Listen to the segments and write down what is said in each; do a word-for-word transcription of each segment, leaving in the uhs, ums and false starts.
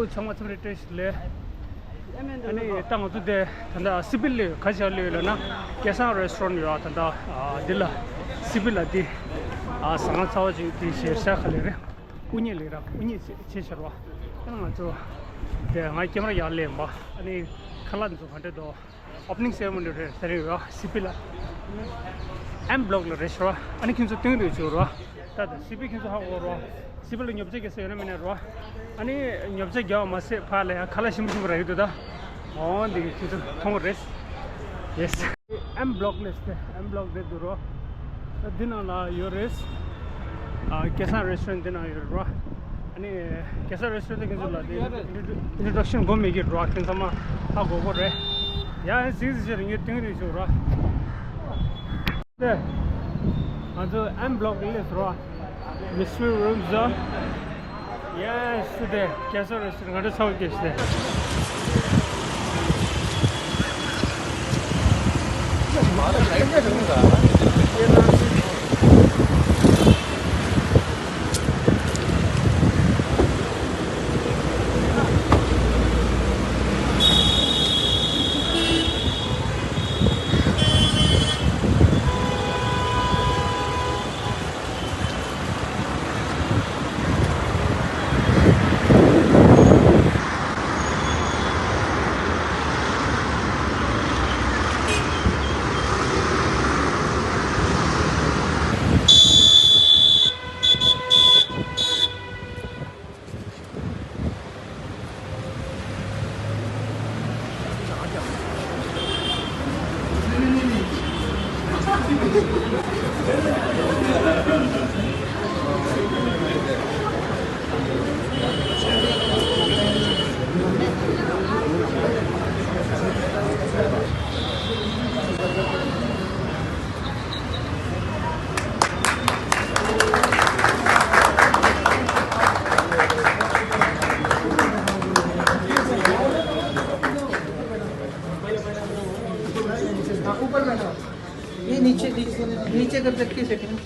ཚང་མ་འཚམས་འདྲི་བཀྲ་ཤིས་བདེ་ལེགས། ཨ་ནི་ད་ང་ཚོ་དེ་ད་ལྟ་སི་པིལ་ལ་ག་ཞིག་སླེབས་ཡོད་ལབ་ན། སྐལ་བཟང་རེ་སི་ཊོ་རན་ཊི་ཡོད་ཨ། ད་ལྟ་ཨ་འདི་ལ་སི་པིལ་ལ་འདི་ཨ་ཟ་ཁང་གསར་པ་ཅིག་དེ་གཞིར་བཞག་ག་ལེ་རེད། དབུ་བརྙེས་ལེ་ར། དབུ་བརྙེས་བྱས་བྱས་བཞག་རོགས། ཨ་ནི་ང་ཚོ་དེ་ང་ཀེ་མ་ར་ཡར་སླེབས་པ། ཨ་ནི་ཁ་ལག་འདི་ཚོ་ག་འདྲ་འདུག Opening ceremony རེད་ཟེར་ཡོད་ར། སི་པིལ་ལ་ཨེམ་བི་ལོག་ལ་རེད་ཤག་ར། ཨ་ནི་ཁྱེད་ཚོ་སྟོན་རེ་བྱོས་ར། ད་ད་སི་པིལ་ཁྱེད་ཚོ་ཧ་གོ་ར། སི་པིལ་ལ་ཉོ་ཆ་རྒྱག་ས་ཡོད་ན་མེད་ན་ར། ཨ་ནི་ཉོ་ཆ་རྒྱག་པ་མ་ཟད་ཕར་ལ་ཡང་ཁ་ལག་ཞིམ་པོ་ཞིམ་པོ་རག་གི་འདུག་ད། འོ་འདི་ཁྱེད་ཚོ་མཐོང་གི་རེད། Yes. ཨེམ་བི་ལོག་ལ་སྟེ། ཨེམ་བི་ལོག་དེ་འདུག་ར། ད་འདི་ནང་ལ་ཡོད་རེད། ཨ་སྐལ་བཟང་རེ་སི་ཊོ་རན་ཊི་འདི་ནང་ཡོད་རེད་ར། ཨ་ནི་སྐལ་བཟང་རེ་སི་ཊོ་རན་ཊི་དེ་ཁྱེད་ཚོ་ལ་དེ་ཨིན་ཊྲོ་ཌག་ཤན་དགོས་མེད་ཀྱི་ར། ཁྱེད་ཚང་མ་ཧ་གོ་གོ་རེད། ཡ་ཡ་ཟིག་ཟིག་ཟེར་ངས་སྟོན་རེ་བྱོས་ར། དེ་ང་ཚོ་ཨེམ་བི་ལོག་ལ་སླེབས་སོང་ར། Mystery room zone. Yes, today. Cancer is going to solve this day. ये नीचे, नीचे, नीचे कर सकते हैं सेटिंग।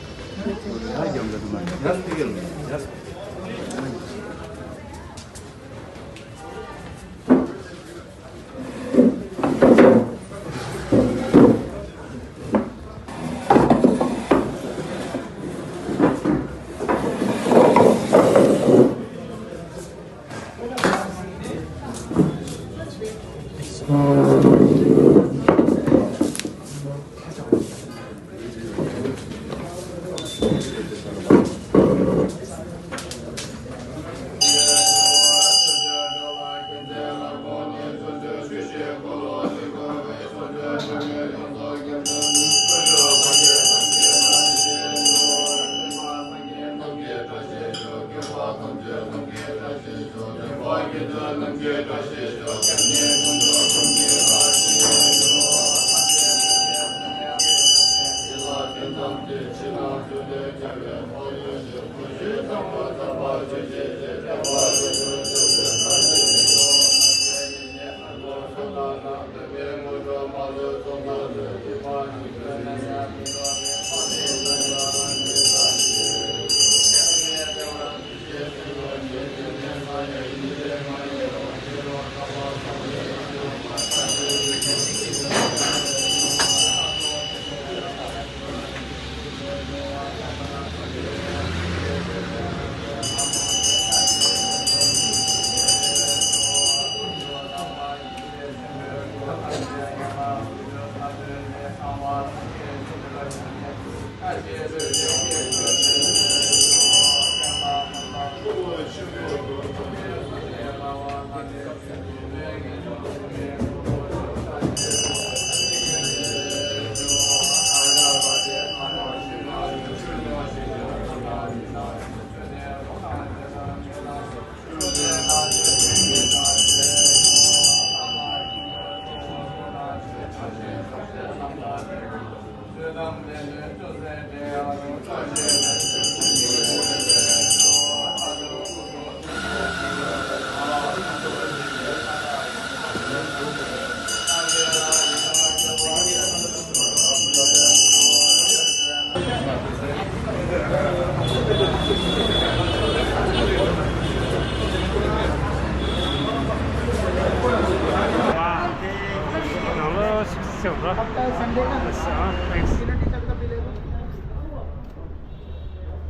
हफ्ता है संडे का। अच्छा, thanks। बिना टी शर्ट का भी ले लो।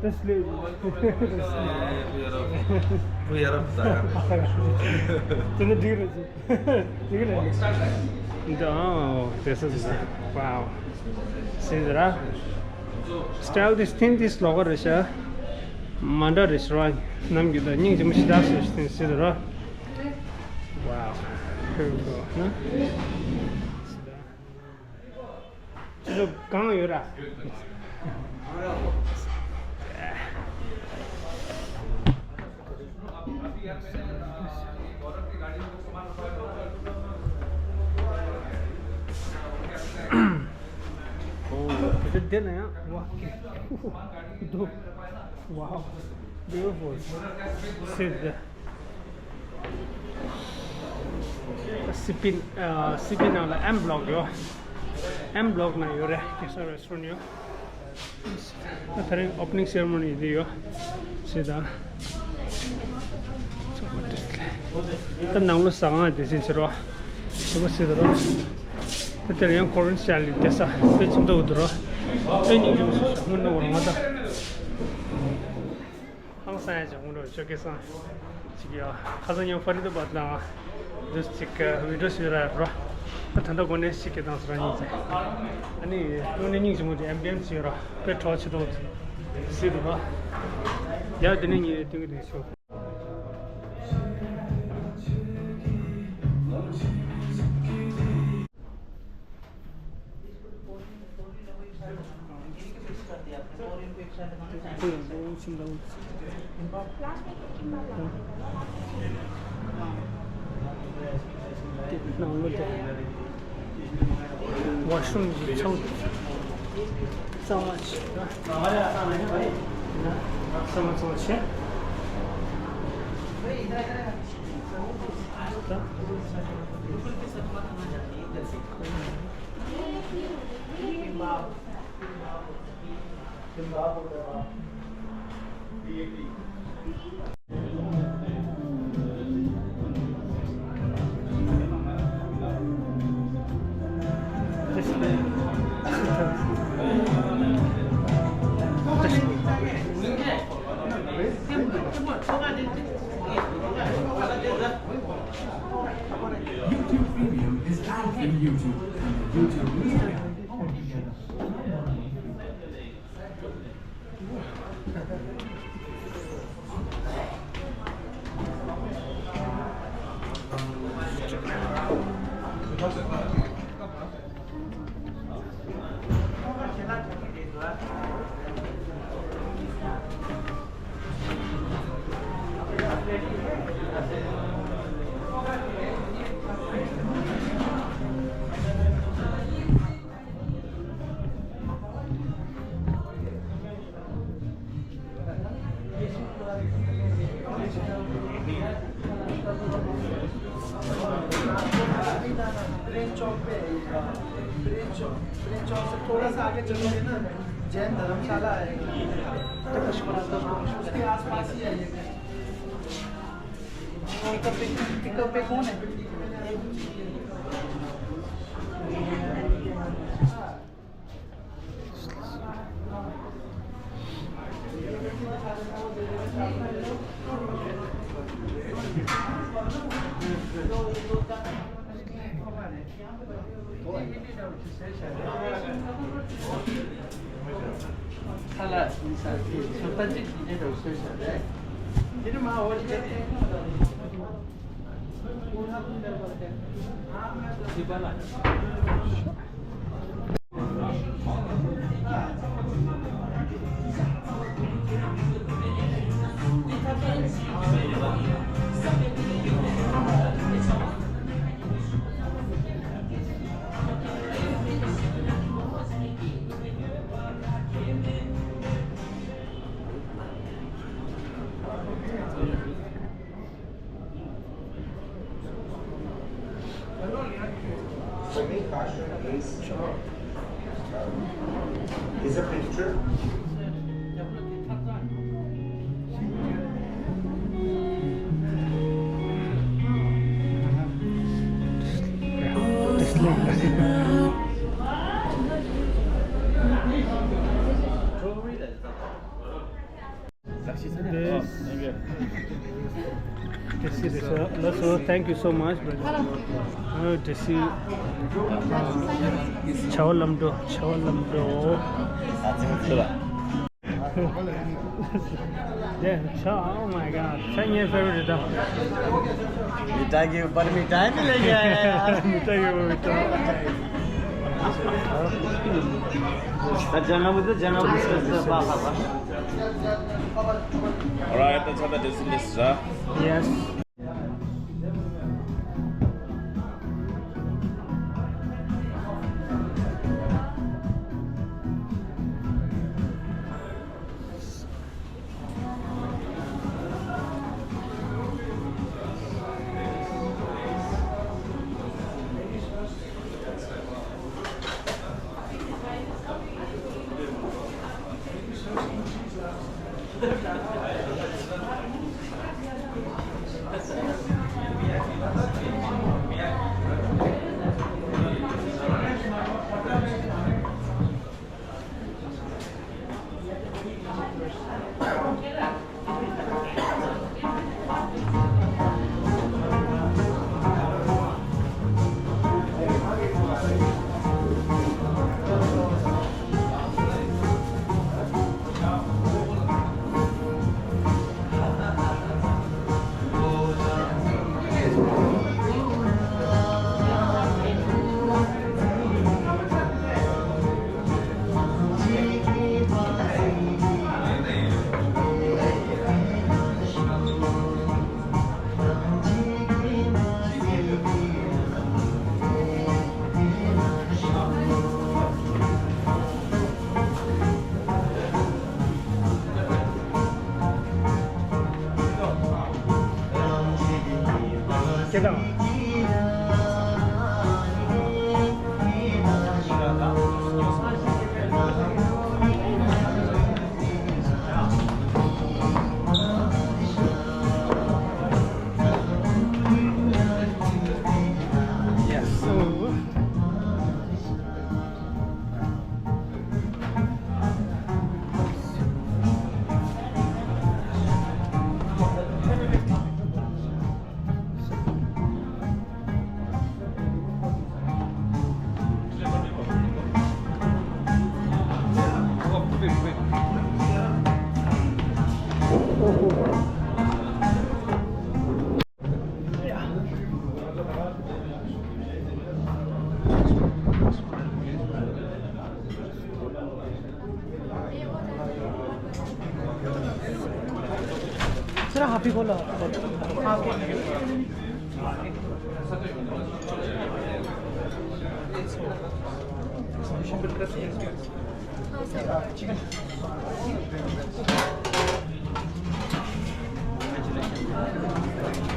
तसले। तू यार, तू यार बता यार। तूने ढीर हो जी। ढीर है। འདི་ཨང་། This is, wow. སྲིད་ར། སི་ཊལ་འདི་སྟེང་འདི་ལོག་རེད་ཤག་མ་འདྲ་རེད་ཤག་ར། ནམ་རྒྱུན་དང་སྙིང་རྗེ་མོ་ཞེ་དྲག་སོང་ཞིག་སྟེང་སྲིད་ར། Wow. Here we go. ཧ། ཁྱེད་ཚོ་གང་ཡོད་ར། ཨོ། དེ་འདི་ན་ཡང་། ཝ། དུ། Wow. Beautiful. See the སི་པི། ཨ། སི་པི་ནང་ལ་M block ཡོད། M block ནང་ཡོད་རེད། ཁེ་ས་རེ་སི་ཊོ་རན་ཊི་ཡོད། ད་ད་རིང་ཨོ་པ་ནིང་སེ་རེ་མོ་ནི་འདི་ཡོད། སྲིད་དང་། ད་ནང་ལོ་ཟ་ཁང་དེ་སྲིད་ཟེར་རོ། ཞེ་པོ་སྲིད་དང་རོ། ད་དེར་ཡང་ཁོ་རིན་ཤ་ལི་དེ་ས་དཔེ་ཁྱིམ་ཐོག་འདུག་རོ། དཔེ་སྙིང་རྗེ་མོ་སོང་སོང་སྔོན་ནས་འོར་མ་ད། ཧང་སང་ཡ་ཅིག་ཧོང་རོ་ཅོ་ཀེ་སང་། ཅིག་ཡ། ཁ་སང་ཉིན་ཕ་རི་དཱ་བཱད་ལ་འདུག་ཅིག་བི་ཌི་ཡོ་བཟོས་ར་རོ། ད་ད་ལྟ་གོ་ནས་ཤིག་གི་དང་སོ་ར་ཉིན་ཅིག་ཨ་ནི་དངོས་གནས་སྙིང་རྗེ་མོ་དེ་ཨེམ་བི་ཡན་སི་ཡོད་ར། དཔེ་གྲོགས་ཆེ་ཏོག་ཟེར་འདུག་ར། ཡ་དེ་ནས་ངས་སྟོན་གི་འདུག་ཤོག Washroom གཙང་མ་ཆེ། གཙང་མ་གཙང་མ་ཆེ། YouTube Premium is live in YouTube and the YouTube Music app. Brain chowk पे, ब्रेन चौक, ब्रेन चौक से थोड़ा सा आगे चलोगे ना, जैन धर्मशाला है, उसके आसपास ही है ये। पिकअप पे, पिकअप पे कौन है? Semi fashion is, um, is a picture. This. This is, uh, so thank you so much, brother. Uh, this is, uh, Chawalamdo, Chawalamdo. Yeah, cha, oh my God. Cha, your favorite. मिठाई के ऊपर मिठाई मिलेगी यार। मिठाई के ऊपर मिठाई। जंगल में तो जंगल में Alright, that's how that is in this, uh, Yes.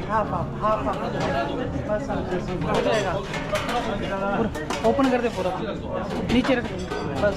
Half half, half half. बस, बस, हो जाएगा। पूरा ओपन कर दे पूरा। नीचे रख। बस।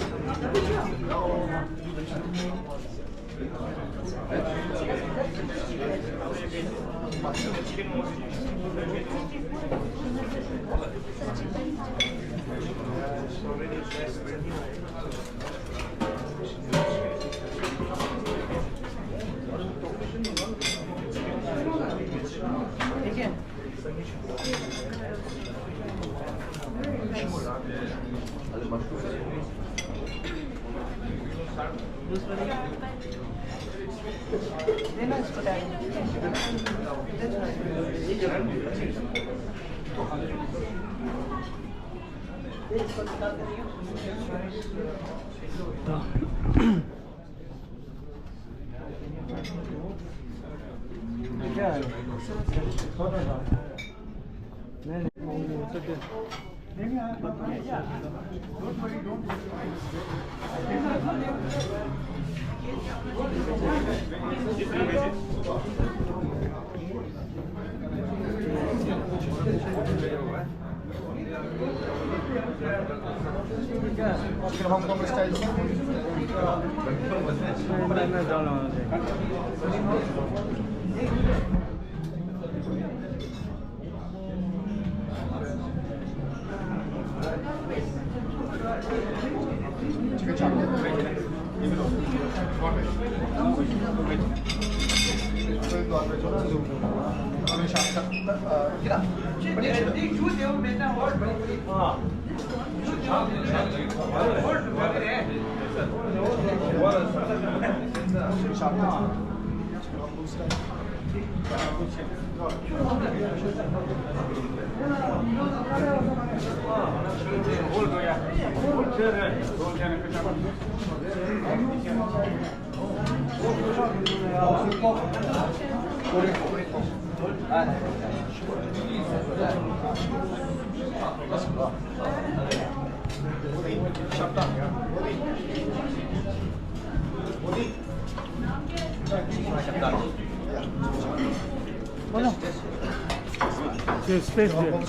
Space there.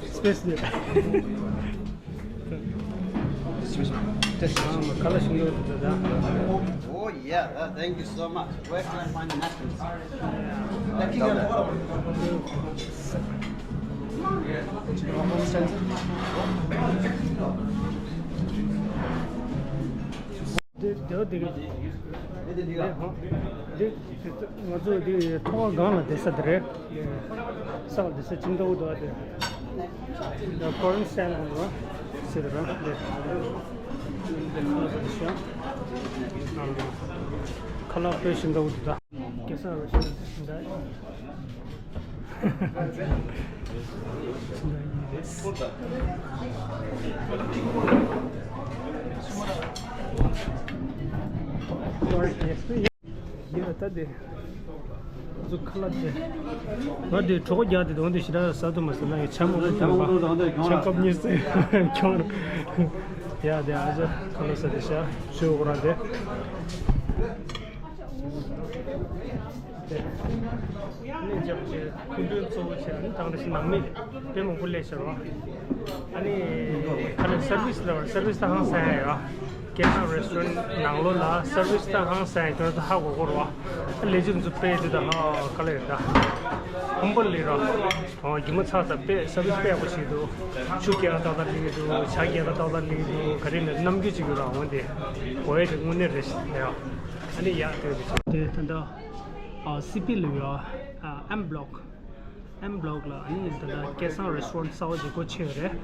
Space there. Oh, yeah, uh, thank you so much. Where can I find the napkins? འདི་འདི་འདི་འདི་ང་ཚོ་འདི་ཐོག་སྒང་ལ་བསྡད་ས་འདི་རེད། ས་ལ་བསྡད་ས་ཅིང་ཏའུ་འདུག་དེ། ད་ཀོ་རིན་སི་ཊལ་ལ་ཟེར་ར་འདི། ཁ་ལག་སྤོས་ཤིང་ཏའུ་འདུག་ད། སྐལ་བཟང་རེ་ཞིག་འདི། ཡིན་ལ་ད་དེ། ཚོ་ཁ་ལག་དེ། ང་དེ་གྲོགས་རྒྱག་དེ་དོན་དེ་ཞེ་དྲག་ཟ་ཐུབ་མ་སོང་ན་ཡང་ཆ་མང་པོ་ཐོན་པ། ཆ་ཀབ་གཉིས་ཙམ་ཁྱོང་ར། ཡ་དེ་ཨ་ཅག་ཁ་ལག་ཟ་དེ་ཤ་ཆུ་འོ་ར་དེ། ནས་རྒྱབ་ཀྱི་སྐུ་མགྲོན་གཙོ་བོ་བྱས་ནས་དང་འདྲ་ཞིག་ནང་མི་དཔེ་མང་པོ་སླེབས་ཤག་རོ། ཨ་ནི་ཁ་ལག་སར་བིས་ལ་སར་བིས་ད་ཧང་སང་ཡ་ཡོད། སྐལ་བཟང་རེ་སི་ཊོ་རན་ནང་ལོགས་ལ་སར་བིས་ད་ཧང་སང་ཡ་ཁྱོད་ཚོ་ཧ་གོ་གོ་རོ། ཨ་ལས་བྱེད་ཚོ་དཔེ་དེ་ད་ཧ་ག་ལ་ཡོད་ད། ཧམ་བལ་ལི་རོ། ཨོ་རྒྱུ་མ་ཚ་ད་དཔེ་སར་བིས་དཔེ་ཡག་པོ་ཞིག་འདུག་ཆུ་སྐྱེལ་ཏག་ཏག་སླེབས་འདུག་ཇ་སྐྱེལ་ཏག་ཏག་སླེབས་འདུག་ག་རེ་ནས་རྣམ་འགྱུར་ཅིག་ཡོད་ར། འོན་ཏེ་གོ་ཡ་དེ་དངོས་གནས་རེད་ཤག་ཡ། ཨ་ནི་ཡ་དེ་རེད་ཤག་དེ་ད་ལྟ། ཨ་སི་པི་ལ་ཡོད། ཨ་ཨེམ་བྷི་ལོག་ཨེམ་བྷི་ལོག་ལ་ཨ་ནི་ད་ལྟ་སྐལ་བཟང་རེ་སི་ཊོ་རན་གསར་པ་ཅིག་སྒོ་ཕྱེ་ཡོད་རེད།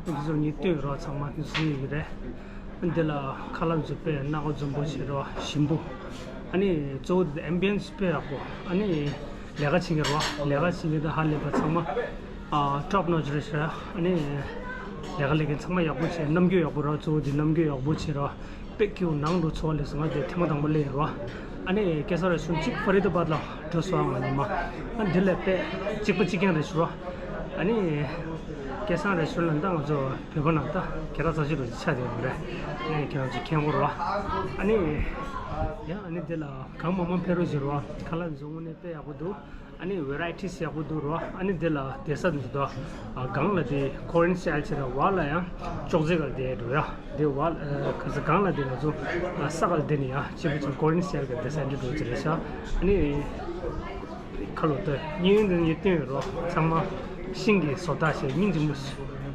འདི་ཚོ་ངས་སྟོན་ཡོད་རོགས། ཚང་མ་འདི་ཚོ་ཡོད་རེད། འདི་ལ་ཁ་ལག་ཚོ་དཔེ་སྣ་ཁ་འཛོམས་པོ་བྱེད་རོགས་ཞིམ་པོ། ཨ་ནི་གཙོ་བོ་དེ་ཨེམ་བི་ཡན་སི་དཔེ་ཡག་པོ། ཨ་ནི་ལས་ཀ་བྱེད་མཁན་རོགས། ལས་ཀ་བྱེད་མཁན་དང་ཧ་ལས་པ་ཚང་མ་ཨ་ཊོབ་ནོ་ཆི་རེད་ཤག་ཨ་ནི་ལས་ཀ་ལས་མཁན་ཚང་མ་ཡག་པོ་བྱེད། རྣམ་འགྱུར་ཡག་པོ་རོགས། གཙོ་བོ་དེ་རྣམ་འགྱུར་ཡག་པོ་བྱེད་རོགས། དཔེ་སྐྱིད་པོ་ནང་དུ་འཚོ་བ་ལས་སོང་། ང་དེ་ཐེངས་མ་དང་པོ་སླེབས་ཡིན་རོ། ཨ་ནི་སྐལ་བཟང་རེ་སི་ཊོ་རན་གཅིག་ཧྥ་རི་ད་བཱད་ལ་འགྲོ་སོང་། ང་ཉི་མ་ཨ་འདི་ལས་དཔེ་གཅིག་པ་གཅིག་རྐྱང་རེད་ཤག་རོ། ཨ་ནི་སྐལ་བཟང་རེ་སི་ཊོ་རན་ལ་ད་ང་ཚོ་བོད་པ་ནང་ད་སྐད་གྲགས་ཚ་ཤོས་རུ་ཆགས་བསྡད་ཡོད་རེད། ཨ་ནི་ཁྱེད་རང་ཚོ་མཁྱེན་གོ་རོ། ཨ་ནི་ཡ་ཨ་ནི་འདི་ལ་གང་མང་མང་ཕེབས་རོགས་བྱེད་རོ། ཁ་ལག་འཛོམས་དངོས་གནས་དཔེ་ཡག་པོ་འདུག་ཨ་ནི་ཝེ་རའི་ཊིས་ཡག་པོ་འདུག་རོ། ཨ་ནི་དེ་ལ་བསྡད་ས་འདི་དོ། ཨ་སྒང་ལ་དེ་ཀོ་རིན་སི་ཊལ་ཆེ་ར། བར་ལ་ཡང་ཅོག་ཙེ་ག་ལ་བསྡད་འགྲོ་ཡ། དེ་བར་ཨ་ག་ས་སྒང་ལ་དེ་ང་ཚོ་ཨ་ས་ག་ལ་བསྡད་ནི་ཡ་ཆེ་བོ་ཅིག་ཀོ་རིན་སི་ཊལ་ག་བསྡད་ས་འདི་འགྲོ་ཅི་རེད་ཤག་ཨ་ནི་ཁ་ལོ་ཏོ་གཉིས་ཡོན་དེ་གཉིས་སྟོན་ཡོད་རོ། ཚང་མ་ཤིང་གི་བཟོ་ལྟ་བྱས་སྙིང་རྗེ་མོ་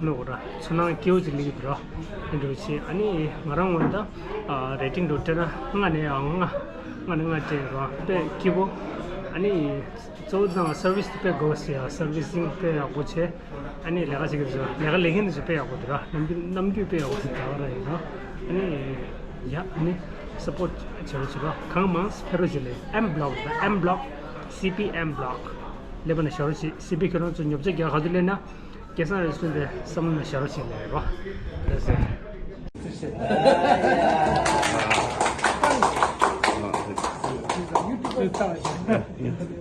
ནོ་གོ་ར། ཚོར་སྣང་སྐྱིད་པོ་ཅིག་སླེབས་ཀྱི་འདུག་རོ། འདི་འགྲོ་ཆེ། ཨ་ནི་ང་རང་ངོས་ད་ཨ་རེ་ཊིང་འགྲོ་སྤྲད་ན་ལྔ་ནས་ཨ་ལྔ། ལྔ་ནས་ལྔ་སྤྲད་ཡོད་རོ། དཔེ་སྐྱིད་པོ། ཨ་ནི་གཙོ་བོ་དང་སར་བིས་དཔེ་དགོས་ཟེར་ཡ། སར་བིས་སིང་དཔེ་ཡག་པོ་བྱས། ཨ་ནི་ལས་ཀ་བྱེད་ཀྱི་འདུག་ལས་ཀ་ལས་མཁན་དེ་ཚོ་དཔེ་ཡག་པོ་འདུག་ར། རྣམ་འགྱུར་རྣམ་འགྱུར་དཔེ་ཡག་པོ་འདུག་ད་ག་ར་ཡིན་རོ། ཨ་ནི་ཡ་ཨ་ནི་སབ་པོར་ཊི་བྱེད་རོགས་བྱེད་རོགས། གང་མང་ཕེབས་རོགས་བྱེད་ལེ། ཨེམ་བྷི་ལོག་ད་ཨེམ་བྷི་ལོག་སི་པི་ཨེམ་བྷི་ལོག་སླེབས་པ་ན་བཞག་རོགས་བྱེད། སི་པི་ཁྱོད་རང་ཚོ་ཉོ་ཆ་རྒྱག་ག་དུས་སླེབས་ན་སྐལ་བཟང་རེ་སི་ཊོ་རན་དེ་བསམ་བློ་ནང་བཞག་རོགས་བྱེད་ལེ་རོ། That's it. He's a YouTube star.